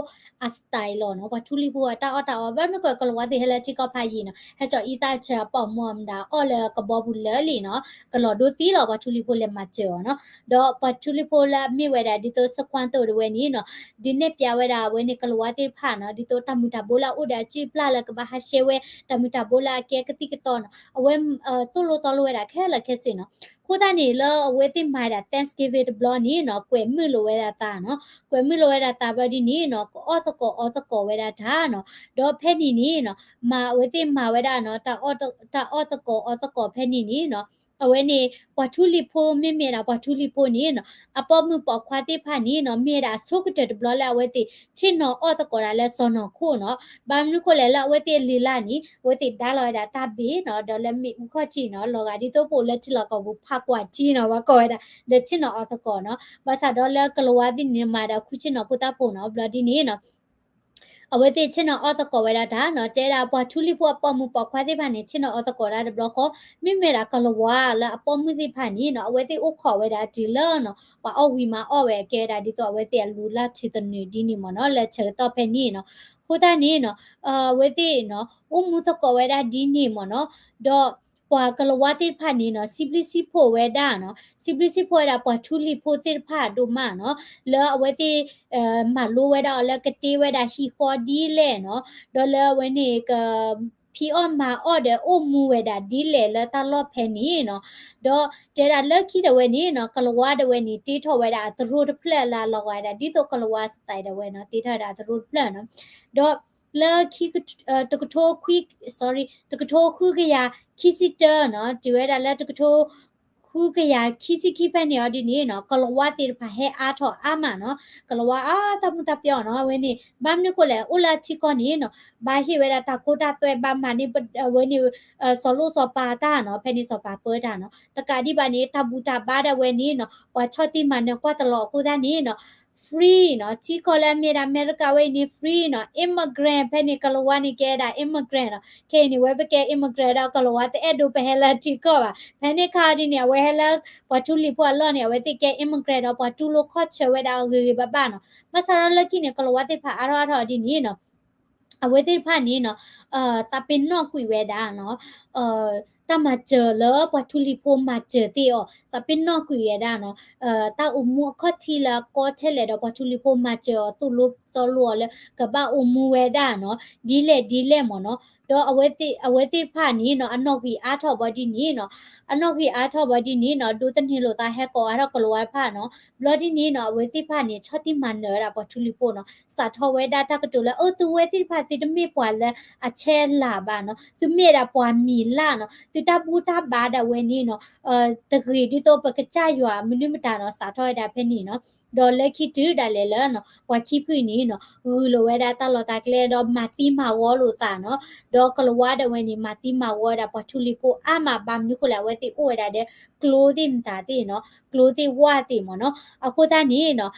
ိအ style လီၤနီၤ ပှၤထူလံၤဖိအတၢ်အီၣ်တၢ်အီ ဘၣ်မနုၤဃိ ကလၤဝါသ့ၣ်ဟဲလၢထံကီၢ်ဖးယံၤနီၤ ဟဲကၠီၣ်အံသၣ်ဆၢအပိာ်မုၣ်အမတၤ အီၣ်လၢကဘီပူၤလၢာ်လံနီၤ ကလီၤဒိသံလီၤ ပှၤထူလံၤဖိလဲၤမၤစၢၤအီၤနီၤ ဒီးပှၤထူလံၤဖိလၢအမ့ၢ်ဝဲဒၣ်ဒ်သိး စခွါတိာ်ဒၣ်ဝဲန့ၣ်နီၤ ဒုးနဲၣ်ပျးဝဲဒၣ်အဝဲန့ၣ် ကလၤဝါသ့ၣ်တဖၣ်နီၤ ဒ်သိးတၢ်မုၢ်တၢ်ဘိလၢအအိၣ်ဒီးအစုပျၢ်လၢကဘၣ်ဟးရှဲဝဲ တၢ်မုၢ်တၢ်ဘိလၢအကဲကသံၣ်ကသီနီၤ အဝဲ သိၣ်လိသီလိဝဲဒၣ်ခဲလၢာ်ခဲဆ့နီၤ အဃိသတးန့ၣ် လၢအဝဲသ့ၣ်မၤဒၣ် Thanksgiving တဘျီန့ၣ်နီၤ ကွဲးမုာ်လိာ်ဝဲဒၣ်သးနီၤ, ကွဲးမုာ်လိာ်ဝဲဒၣ်သးဘျီဒ်န့ၣ်နီၤ ကအီၣ်သကိးအီသကိးဝဲဒၣ်တၢ်နီၤ, ဒီးဖဲန့ၣ်န့ၣ်နီၤ မၤအဝဲသ့ၣ်မၤဝဲဒၣ်နီၤ တၢ်အီၣ်သကိးအီသကိးဖဲန့ၣ်န့ၣ်နီၤ အဝဲန့ၣ် ပှၤထူလံၤဖိ မ့မ့ၢ်ဒၣ်ပှၤထူလံၤဖိန့ၣ်နီၤ အပိာ်မုၣ်ပိာ်ခွါသ့ၣ်တဖၣ်န့ၣ်နီၤ မ့ၢ်ဝဲဒၣ်အဆိကတၢၢ်တဘျီလၢအဝဲသ့ၣ် ဆ့ၣ်နီၤအီၣ်သကိးတၢ်လၢစီၢ်နီၤခိၣ်နီၤ, ဘၣ်မနုၤဃိလဲၣ်လၢအဝဲသ့ၣ်အလံာ်လါန့ၣ် အဝဲသ့ၣ်ဒါလီၤဝဲဒၣ်တၢ်ဘ့ၣ်နီၤ ဒီးလၢမ့ၣ်အူခီၣ်ထံးနီၤ လီၤဂာ်ဒ်သိးပအိၣ်လၢထံလီၢ်ကီၢ်ပူၤ ဖးကွၢ်ကၠံနီၤ ပှၤကိးဝဲဒၣ် ဒီးဆ့ၣ်နီၤအီၣ်သကိးနီၤ, ဘၣ်ဆၣ်ဒီးလၢကလၤဝါသ့ၣ်န့ၣ် မၤဒၣ်ခူၣ်ဆ့ၣ်နီၤဖိသၣ်ဖိနီၤ ဘျီဒ်န့ၣ်နီၤ အဝဲသ့ၣ်ဆ့ၣ်နီၤအီၣ်သကိးဝဲဒၣ်တၢ်နီၤ တဲဒၣ်ပှၤထူလံၤဖိအပိာ်မုၣ်ပိာ်ခွါသ့ၣ်တဖၣ်န့ၣ် ဆ့ၣ်နီၤအီၣ်သကိးတၢ်တဘျီဃီ, မ့မ့ၢ်ဒၣ်ကလၤဝါလၢအပိာ်မုၣ်သ့ၣ်တဖၣ်န့ၣ်နီၤ အဝဲသ့ၣ်အိၣ်ခိးဝဲဒၣ်တုၤလၢနီၤ ပှၤအီၣ်ဝံၤမၤအီၣ်ဝဲ ကဲဝဲဒၣ်ဒ်သိးအဝဲသ့ၣ်အလူၤလၢ်ထူသနုးဒ်န့ၣ်မ့ၢ်နီၤ လၢဆၢကတီၢ်ဖဲန့ၣ်နီၤ, အဃိသတးန့ၣ်နီၤ အဝဲသ့ၣ်နီၤ အိၣ်မူသကိးဝဲဒၣ်ဒ်န့ၣ်မ့ၢ်နီၤ, ဒီးပှၤကလၤဝါသ့ၣ်တဖၣ်န့ၣ်နီၤ စံးဘျုးစံးဖှိၣ်ဝဲဒၣ်နီၤ စံးဘျုးစံးဖှိၣ်ဝဲဒၣ်ပှၤထူလံၤဖိသ့ၣ်တဖၣ်ဒိၣ်မးနီၤ, လၢအဝဲသ့ၣ် မၤလိဝဲဒၣ်အီၤလၢကတ့ဝဲဒၣ်ဟံၣ်ဃီဒ်လဲၣ်နီၤ, ဒီးလၢအဝဲန့ၣ် ကဖံးအီၣ်မၤအီၣ်ဒီးအိၣ်မူဝဲဒၣ်ဒ်လဲၣ်လၢတၢ်လီၢ်ဖဲန့ၣ်နီၤ, ဒီးတဲဒၣ်လၢခံဒၣ်ဝဲန့ၣ်နီၤ ကလၤဝါဒၣ်ဝဲန့ၣ် တ့ထီၣ်ဝဲဒၣ်အသရိာ်တဖျၢၣ်လၢအလီၤဂာ်ဒၣ် ဒ်သိးကလၤဝါ style ဒၣ်ဝဲနီၤ တ့ထီၣ်ဝဲဒၣ်အသရိာ်တဖျၢၣ်နီၤ, ဒီးလၢခံ တကထိခွံ sorry တကထိဃုကယၤခံဆံတၢနီၤ တုၤဝဲဒၣ်လၢတကထိ ဃုကယၤခံဆံခံဖဲန့ၣ်အီၤဒ်န့ၣ်နီၤ ကလၤဝါသ့ၣ်တဖၣ်ဟဲအါထီၣ်အါမးနီၤ, ကလၤဝါအါတၢ်မူတၢ်ပျီနီၤ အဝဲန့ၣ် ဘၣ်မနုၤဃိလဲၣ် အိၣ်လၢအထံကီၢ်န့ၣ်နီၤ ဘၣ်ဟ့ၣ်ဝဲဒၣ်တၢ်ခိတၢ်သွဲ ဘၣ်မၤန့ၢ် အဝဲန့ၣ် စီၤလိၣ်စီၤပၤတၢ်နီၤ ဖဲန့ၣ်စီၤပၤပၢတၢ်နီၤ တကးဒံးဘၣ်န့ၣ် တၢ်ဘူၣ်တၢ်ဘါဒၣ်ဝဲန့ၣ်နီၤ ပှၤဆီၣ်တံၢ်မၤနၢၤကွၢ်တလီၤအဃိသတးန့ၣ်နီၤ free နီၤ ထံကီၢ်လၢအမ့ၢ်ဒၣ်အမဲရကၤဝဲအံၤန့ၣ် free နီၤ immigrant ဖဲန့ၣ် ကလၤဝါန့ၣ်ကဲဒၣ် immigrant နီၤ ခဲအံၤန့ၣ် ဝဲပကဲ immigrant ဒီးကလၤဝါတအဲၣ်ဒိးပဟဲလၢထံကီၢ်ဘၣ် ဖဲန့ၣ်ခါအီၤဒ်န့ၣ် အဝဲဟဲလၢ ပှၤထူလံၤဖိအလီၢ်န့ၣ် အဝဲသ့ၣ်ကဲ immigrant ဒီးပှၤတူၢ်လိာ်ခီၣ်ဆၢဝဲဒၣ်အဂ့ၤဂ့ၤဘၣ်ဘၣ်နီၤ ဘၣ်ဆၣ်ဒီးလၢခံန့ၣ် ကလၤဝါသ့ၣ်တဖၣ်အါထီၣ်အါထီၣ်ဒ်န့ၣ်နီၤ အဝဲသ့ၣ်တဖၣ်န့ၣ်နီၤ သးပ့ၤနီၣ်ကွံာ်ဝဲဒၣ်နီၤ တၢ်မၤစၢၤလၢပှၤထူလံၤဖိမၤစၢၤသ့ၣ်အီၤ သးပ့ၤနီၣ်ကွံာ်ဝဲဒၣ်နီၤ တၢ်အိၣ်မူအခီၣ်ထံးလၢအကီထဲလဲၣ်ဒီးပှၤထူလံၤဖိမၤစၢၤအီၤသိၣ်လိသီလိအီၤလၢ ကဘၣ်အိၣ်မူဝဲဒၣ်နီၤ ဒ်လဲၣ်ဒ်လဲၣ်မ့ၢ်နီၤ ဒီးအဝဲသ့ၣ်တဖၣ်န့ၣ်နီၤ အနီၣ်ဂံၢ်အါထီၣ်ဘီဒ်န့ၣ်နီၤ အနီၣ်ဂံၢ်အါထီၣ်ဘီဒ်န့ၣ်နီၤ ဒိးသန့ၤလိာ်သးဟဲကိးအါထီၣ်ကလၤဝါတဖၣ်နီၤ ဘျီဒ်န့ၣ်နီၤ အဝဲသ့ၣ်တဖၣ်န့ၣ် ဆီၣ်တံၢ်မၤနၢၤဝဲဒၣ်ပှၤထူလံၤဖိနီၤ စးထီၣ်ဝဲဒၣ်တၢ်ကတိၤလၢ အၢ သုဝဲသ့ၣ်တဖၣ် သုတမ့ၢ်ပှၤလၢအဆဲးလၤဘၣ်နီၤ သုမ့ၢ်ဒၣ်ပှၤမံၤလၢ်နီၤ သုတၢ်ဘူၣ်တၢ်ဘါဒၣ်ဝဲန့ၣ်နီၤ တဂ့ၤဒ်သိးပကစၢ်ယွၤမနုၤမတၤနီၤ စးထီၣ်ဝဲဒၣ်ဖဲန့ၣ်နီၤ ဒီးလၢခံတုၤဒၣ်လဲာ်လၢနီၤ ပှၤခံဖုန့ၣ်နီၤ ဂုာ်လိာ်ဝဲဒၣ်တၢ်လီၢ်တၢ်ကျဲဒီးမၤသံမၤဝီလိာ်သးနီၤ ဒီးကလၤဝါဒၣ်ဝဲန့ၣ် မၤသံမၤဝီဝဲဒၣ်ပှၤထူလံၤဖိအါမး ဘၣ်မနုၤဃိလဲၣ် အဝဲသ့ၣ်အိၣ်ဝဲဒၣ်ဒီး ကျိသ့ၣ်မတၤသ့ၣ်နီၤ ကျိသ့ၣ်ဝၣ်သ့ၣ်မ့ၢ်နီၤ အဃိသတးန့ၣ်နီၤ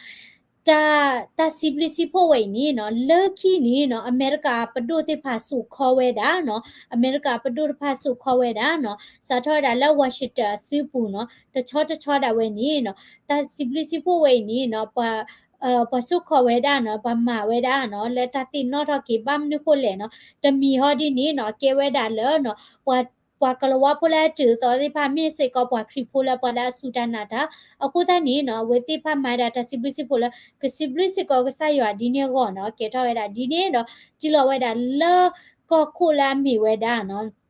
တၢ် တၢ်စံးဘျုးစံးဖှိၣ်ဝဲအံၤန့ၣ်နီၤ လၢခံန့ၣ်နီၤ အမဲရကၤပဒိၣ်သ့ၣ်တဖၣ်စိာ်ခီဝဲဒၣ်နီၤ အမဲရကၤပဒိၣ်တဖၣ်စိာ်ခီဝဲဒၣ်နီၤ စးထီၣ်ဝဲဒၣ်လၢ Washington အစုပူၤနီၤ တဆီတဆီဒၣ်ဝဲန့ၣ်နီၤ တၢ်စံးဘျုးစံးဖှိၣ်ဝဲအံၤန့ၣ်နီၤ ပှၤ ပှၤစိာ်ခီဝဲဒၣ်နီၤ ပှၤမၤဝဲဒၣ်နီၤ လၢတၢ်သ့ၣ်နီၣ်ထီၣ်က့ၤ ဘၣ်မနုၤဃိလဲၣ်နီၤ တမံၤဟီဒ်န့ၣ်နီၤ ကဲဝဲဒၣ်လၢနီၤ ပှၤ ပှၤကလၤဝါဖိလၢအတုၤအသီသ့ၣ်တဖၣ် မ့ၢ်စ့ၢ်ကီးပှၤခရံာ်ဖိလၢပှၤလၢအစူၢ်တၢ်နာ်တၢ် အဃိသတးန့ၣ်နီၤ အဝဲသ့ၣ်တဖၣ်မၤဝဲဒၣ်တၢ်စံးဘျုးစံးဖှိၣ်လၢ ကစံးဘျုးစ့ၢ်ကီးကစၢ်ယွၤဒ်န့ၣ်အဂီၢ်နီၤ ကဲထီၣ်ဝဲဒၣ်ဒ်န့ၣ်ဒီး တုၤလီၤဝဲဒၣ်လၢကီၢ်ခိၣ်လၢအမ့ၢ်ဝဲဒၣ်နီၤ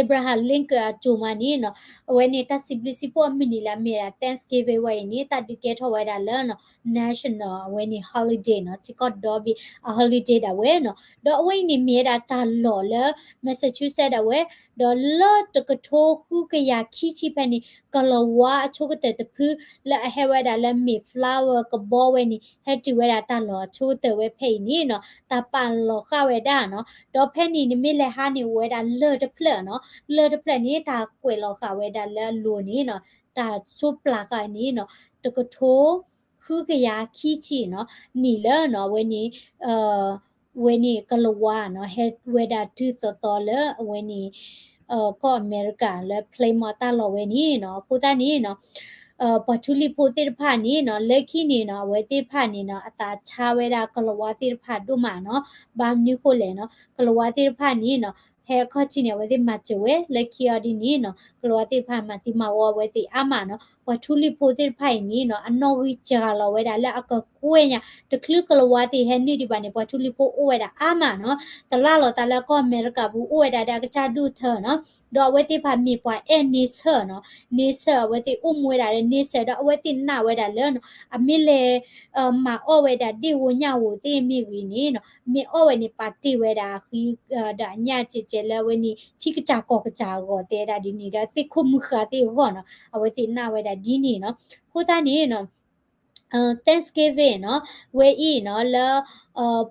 Abraham Lincoln အစိၤမးန့ၣ်နီၤ အဝဲန့ၣ်တၢ်စံးဘျုးစံးဖှိၣ်အမုၢ်နံၤလၢအမ့ၢ်ဝဲဒၣ် Thanksgiving ဝဲအံၤန့ၣ် တၢ်ဒုးကဲထီၣ်ဝဲဒၣ်လၢနီၤ national အဝဲန့ၣ် holiday နီၤ ထံကီၢ်ဒီဘ့ၣ်အ holiday ဒၣ်ဝဲနီၤ ဒီးအဝဲအံၤန့ၣ်မ့ၢ်ဝဲဒၣ်တၢ်လီၢ်လၢ Massachusetts ဒၣ်ဝဲ ဒီးလၢတကထိဃုကယၤခံဆံဖဲန့ၣ် ကလၤဝါအဆိကတၢၢ်တဖု လၢအဟဲဝဲဒၣ်လၢ Mayflower ကဘီဝဲန့ၣ် ဟဲတုၤဝဲဒၣ်တၢ်လီၢ်အဆိကတၢၢ်ဝဲဖဲအံၤန့ၣ်နီၤ တၢ်ပာ်လီၤဃာ်ဝဲဒၣ်နီၤ ဒီးဖဲန့ၣ်န့ၣ်မ့ၢ်လဲၤဟးန့ၣ်အိၣ်ဝဲဒၣ်လၢၢ်တဖျၢၣ်နီၤ လၢၢ်တဖျၢၣ်န့ၣ် တၢ်ကွဲးလီၤဃာ်ဝဲဒၣ်လၢအလိၤန့ၣ်နီၤ တၢ်ဆိပျၢ်ဃာ်န့ၣ်နီၤ တကထိ ဃုကယၤခံဆံနီၤ နံၣ်လၢနီၤ အဝဲန့ၣ် ဝဲန့ၣ်ကလၤဝါနီၤ ဟဲဝဲဒၣ်တုၤသီသီလၢအဝဲန့ၣ် ကီၢ်အမဲရကၤလၢ Plymouth တၢ်လီၢ်ဝဲန့ၣ်နီၤ အဃိသတးန့ၣ်နီၤ ပှၤထူလံၤဖိသ့ၣ်တဖၣ်န့ၣ်နီၤ လၢခံန့ၣ်နီၤ အဝဲသ့ၣ်တဖၣ်န့ၣ်နီၤ အသးဆါဝဲဒၣ်ကလၤဝါသ့ၣ်တဖၣ်ဒိၣ်မးနီၤ ဘၣ်မနုၤဃိလဲၣ်နီၤ ကလၤဝါသ့ၣ်တဖၣ်န့ၣ်နီၤ ဟဲအခီၣ်ထံးန့ၣ် အဝဲသ့ၣ်မၤစၢၤဝဲ လၢခံအီၤဒ်န့ၣ်နီၤ ကလၤဝါသ့ၣ်တဖၣ်မၤသံမၤဝီအဝဲသ့ၣ်အါမးနီၤ ပှၤထူလံၤဖိသ့ၣ်တဖၣ်အံၤန့ၣ်နီၤ အနီၣ်ဂံၢ်စှၤလီၤဝဲဒၣ်လၢအကကွဲၢ်ညါ တချုးကလၤဝါသ့ၣ်ဟဲနုာ်ဒံးဘၣ်န့ၣ် ပှၤထူလံၤဖိအိၣ်ဝဲဒၣ်အါမးနီၤ တလၢ်လီၤသးလၢကီၢ်အမဲရကၤပူၤအိၣ်ဝဲဒၣ်ဒီးအကစၢ်ဒူၣ်ထၢနီၤ ဒီးအဝဲသ့ၣ်တဖၣ်မ့ၢ်ပှၤအဲၣ်န့ဆၢၣ်နီၤ, န့ဆၢၣ် အဝဲသ့ၣ်အိၣ်မူဝဲဒၣ်လၢန့ဆၢၣ် ဒီးအဝဲသ့ၣ်နာ်ဝဲဒၣ်လၢနီၤ အမ့ၢ်လဲၤ မၤအီၣ်ဝဲဒၣ်ဒ့ၣ်ဝိညၣ်ဝိသ့ၣ်မ့ၢ်ဂ့ၤန့ၣ်နီၤ မ့ၢ်အီၣ်ဝဲန့ၣ် ပာ်တ့ၢ်ဝဲဒၣ်အဃံ ဒီးအညၣ်ကဲးကဲးလၢအဝဲန့ၣ် ထံကစၢ်ကီၢ်ကစၢ်အဂီၢ် တဲဒၣ်ဒ်န့ၣ်ဒီး သ့ၣ်ခိၣ်မုၢ်ဃာ်သ့ၣ်အဂီၢ်နီၤ အဝဲသ့ၣ်နာ်ဝဲဒၣ်ဒ်န့ၣ်နီၤ. အဃိသတးန့ၣ်နီၤ Thanksgiving နီၤ ဝဲအံၤနီၤ လၢ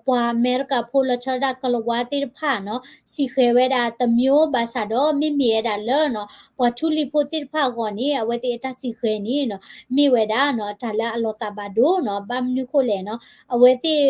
ပှၤအမဲရကၤဖိလီၤဆီဒၣ်တၢ်ကလၤဝါသ့ၣ်တဖၣ်နီၤ စံၣ်ဃဲၤဝဲဒၣ်တမျိုး ဘၣ်ဆၣ်ဒီးမ့မ့ၢ်ဝဲဒၣ်လၢနီၤ ပှၤထူလံၤဖိသ့ၣ်တဖၣ်အဂီၢ်န့ၣ် အဝဲသ့ၣ်အတၢ်စံၣ်ဃဲၤန့ၣ်နီၤ မ့ၢ်ဝဲဒၣ်နီၤ တၢ်လၢအလီၤသးဘၣ်ဒိနီၤ ဘၣ်မနုၤဃိလဲၣ်နီၤ အဝဲသ့ၣ်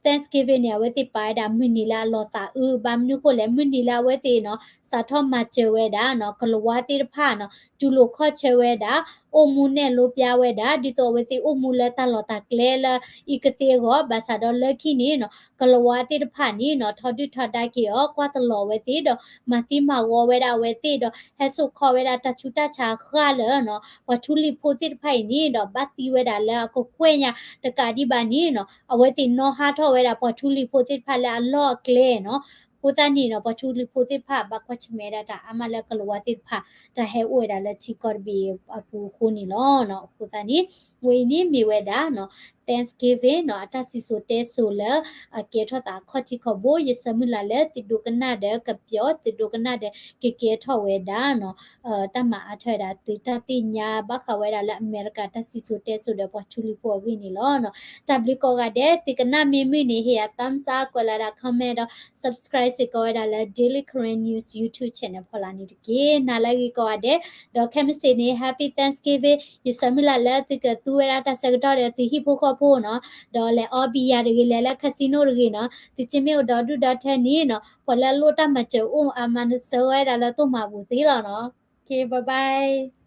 Thanksgiving န့ၣ် အဝဲသ့ၣ်ပာ်ဝဲဒၣ်မုၢ်နံၤလၢအလီၤသးအုး ဘၣ်မနုၤဃိလဲၣ် မုၢ်နံၤလၢအဝဲသ့ၣ်နီၤ စးထီၣ်မၤစၢၤဝဲဒၣ်နီၤ ကလၤဝါသ့ၣ်တဖၣ်နီၤ တူၢ်လိာ်ခီၣ်ဆၢဝဲဒၣ် အိၣ်မူနဲၣ်လိပျါဝဲဒၣ် ဒ်သိးအဝဲသ့ၣ်အိၣ်မူလၢတၢ်လီၢ်တၢ်ကျဲလၢအံၤကသ့အဂီၢ် ဘၣ်ဆၣ်ဒီးလၢခံန့ၣ်နီၤ ကလၤဝါသ့ၣ်တဖၣ်န့ၣ်နီၤ ထီဒုၣ်ထီဒါက့ၤအီၤ ကွၢ်တလီၤဝဲသ့ၣ်ဒီး မၤသံမၤဂီၤဝဲဒၣ်အဝဲသ့ၣ်ဒီး ဟဲစိာ်ခီဝဲဒၣ်တၢ်ဆူးတၢ်ဆါအဃၢ်လၢနီၤ ပှၤထူလံၤဖိသ့ၣ်တဖၣ်အံၤန့ၣ်ဒီး ဘၣ်သံဝဲဒၣ်လၢအကကွဲၢ်ညါတကးဒံးဘၣ်န့ၣ်နီၤ အဝဲသ့ၣ်နီၣ်ဟးထီၣ်ဝဲဒၣ်ပှၤထူလံၤဖိသ့ၣ်တဖၣ်လၢအလီၢ်အကျဲနီၤ အဃိသတးန့ၣ်နီၤ ပှၤထူလံၤဖိသ့ၣ်တဖၣ် ဘၣ်ကွၢ်ဆၢၣ်မဲာ်ဒၣ်တၢ်အါမးလၢကလၤဝါသ့ၣ်တဖၣ် တၢ်ဟဲအိၣ်ဝဲဒၣ်လၢထံကီၢ်တဘ့ၣ်အပူၤအဃိန့ၣ်လီၤ. အဃိသတးန့ၣ် ဝဲအံၤန့ၣ်မ့ၢ်ဝဲဒၣ်နီၤ Thanksgiving နီၤ အတၢ်စံၣ်စိၤတဲစိၤလၢ အကဲထီၣ်သးအခီၣ်ထံးခီၣ်ဘိ ယဆၢမုၢ်လၢ်လၢသုဒိကနၣ်ဒီးကပျီ သုဒိကနၣ်ဒီးကကဲထီၣ်ဝဲဒၣ်နီၤ တၢ်မၤအါထီၣ်ဝဲဒၣ်သုတၢ်သ့ၣ်ညါ ဘၣ်ဃးဝဲဒၣ်လၢအမဲရကၤတၢ်စံၣ်စိၤတဲစိၤဒီးပှၤထူလံၤဖိအဂ့ၢ်န့ၣ်လီၤ. တၢ်ဘျုးကိးဂၤဒဲး သုကနၣ်မ့ၢ်မုာ်န့ၣ် ဟ့ၣ်ယၤ thumbs up ကွဲးလီၤဒၣ် comment ဒီး subscribe စ့ၢ်ကီးဝဲဒၣ်လၢ Daily Karen News YouTube channel ဖီလာ်န့ၣ်တက့ၢ်. နၤလၢအဂ့ၤကိးဂၤဒဲး ဒီးခဲမုၢ်ဆ့ၣ်န့ၣ် Happy Thanksgiving ယဆၢမုၢ်လၢ်လၢသုကသူဝဲဒၣ်တၢ်ဆၢကတီၢ်ဒီးသုဟံၣ်ဖိဃီဖိနီၤ ဒီးလဲၤအီဘံယၤတဂ့ၤ လဲၤလၢ casino တဂ့ၤနီၤ သုကမ့ၢ်အိၣ်ဒီဒူၣ်ဒီထၢန့ၣ်နီၤ ပှၤလၢအလိၣ်တၢ်မၤစၢၤအိၣ်အါမး နဆၢဝဲဒၣ်လၢသိၣ်မၤပူၤသ့လီၤနီၤ. Okay, bye bye.